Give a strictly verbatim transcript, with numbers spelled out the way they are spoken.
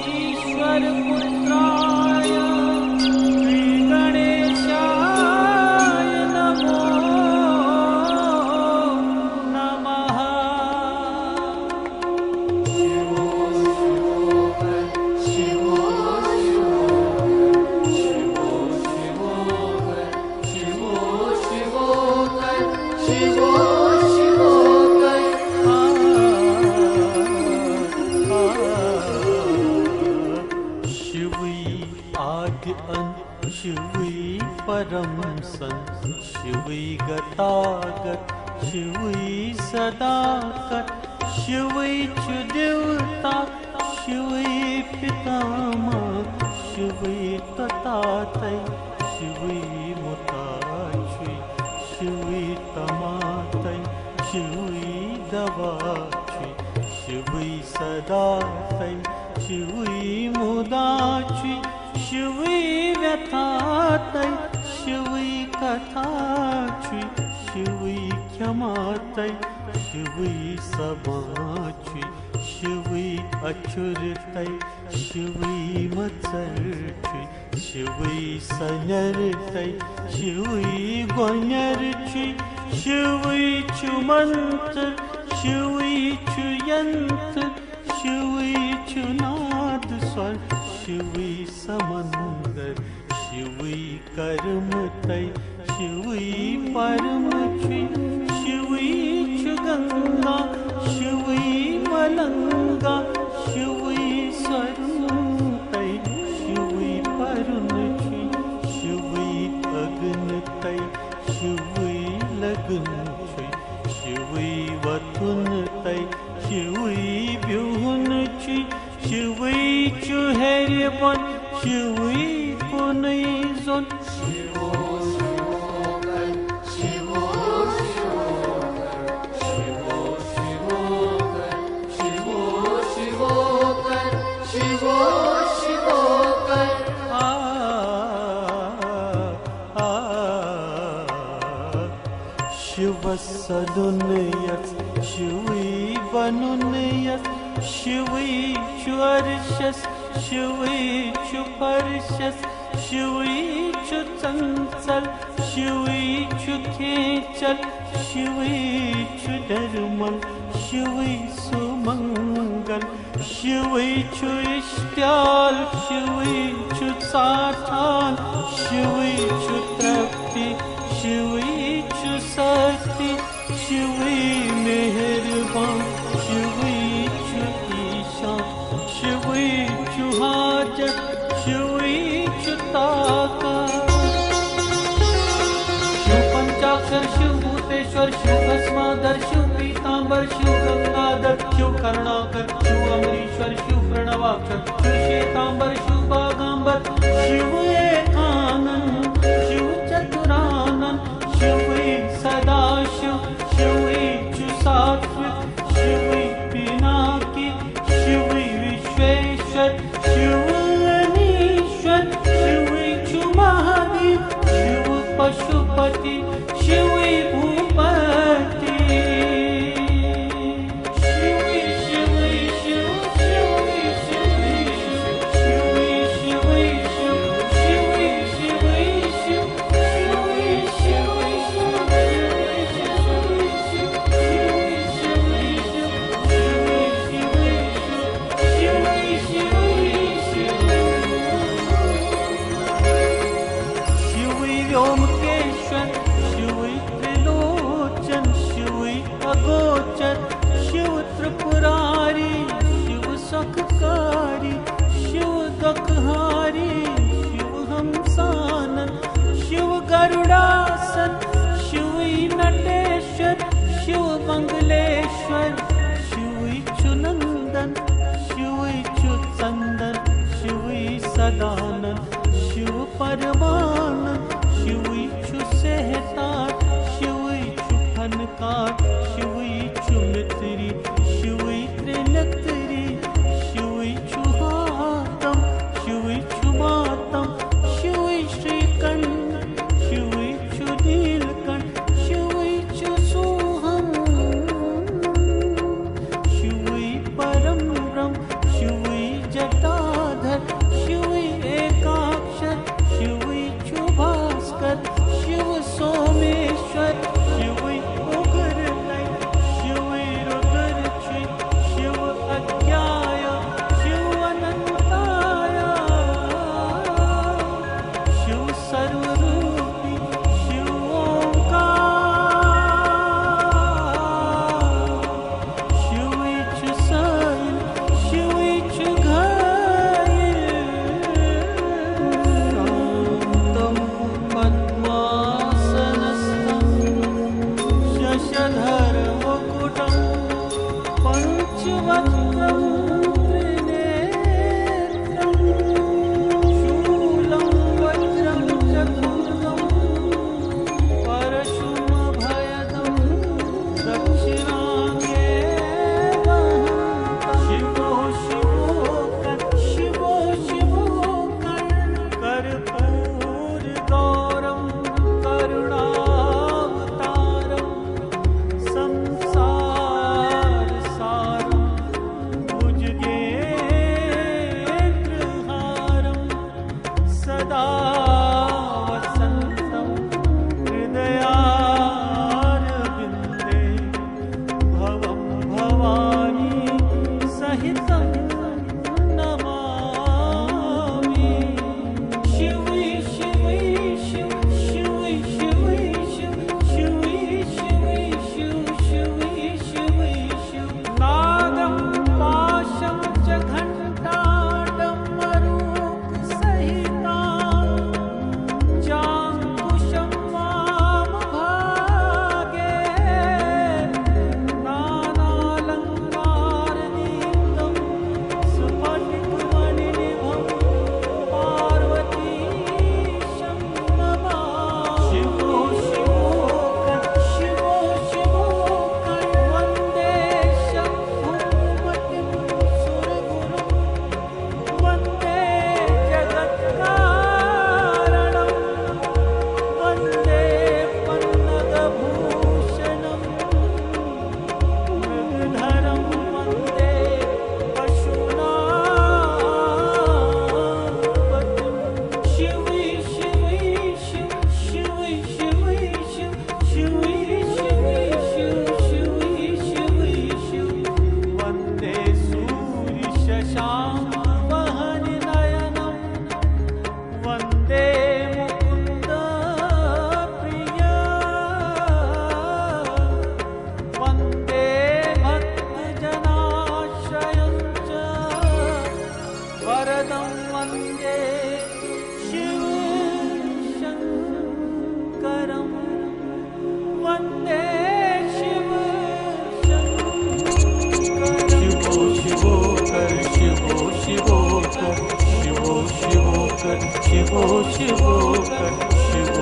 ईश्वर पुत्राय श्री गणेशाय नमो नमः। शिवै आदि अंत, शिवै परम संत, शिवै गतागत, शिवै सदागत, शिवै च देवता, शिवै पितामह, शिवै ततातै, शिवै मुताछुय, शिवै तमातै, शिवै दवाछुय, शिवै सदातै, शिवै मुदाछुय, शिवै व्यथातै, शिवै कथाछुय, शिवै क्षमातै, शिवै समाछुय, शिवै अछुरतै, शिवै मत्सरछुय, शिवै सनरतै, शिवै गोनरछुय, शिवै छु मंत्र, शिवै छु यंत्र, शिवै छु नाद स्वर, शिवै समंदर, शिवै कर्मतै, शिवै परमछुय, शिवै छु गंगा, शिवै मलंगा, शिवै स्वरुणतै, शिवै परुणछुय, शिवै अगनतै, शिवै लगनछुय, शिवै वतुनतै, शिवै बिहुनछुय, शिवै छु हेरि बोन, शिवै कुनै जोन। आ, आ, शिवस सदुन यस, शिवै बनन यस, शिवै छु अर्शस, शिवै छु फर्शस, शिवै छु चंचल, शिवै छु खेचल, शिवै छु डरमल, शिवै सुमंगल, शिवै छु इष्टाल, शिवै छु साठाल, शिवै छु तृप्ति, शिवै छु शक्ति, शिवै मेहरबान, शिवै छु ईशान, शिवै छु हाजत, शिवै छु ताकत। शिव पंचाक्षर, शिव भूतेश्वर, शिव भस्माधर, शिव पीतांबर, शिव गंगाधर, शिव करुणाकर, शिव अमरीश्वर, शिव प्रणवाक्षर, शिव श्वेतांबर, शिव बागांबर, शिव एकानन, शिव चतुरानन, शिव सदाशिव, शिव छु सात्विक, शिव पिनाकी, शिव विश्वेश्वर, शिव अनीश्वर, शिव छु महादेव, शिव पशुपति, शिव भूपति। शिवै व्योमकेश्वर, शिवै त्रिलोचन, शिवै अगोचर, शिव त्रिपुरारी, शिव सुखकारी, शिव दुखहारी, शिव हंसानन, शिव गरुड़ासन, शिवै नटेश्वर, शिव मंगलेश्वर, शिवै छु नंदन, शिवै छु चंदन, शिवै सदानंद, शिव परमानंद, शिवै छु सेहतार, शिवै छु फनकार, शिवै छु मित्री, शिवै त्रिनेत्री, शिवै छु हातम, शिवै छु मातम, शिवै श्रीकंठ, शिवै छु नीलकंठ, शिवै छु सोहम, शिवै परम ब्रह्म, शिवै जटा شِوو شِوو کر، شِوو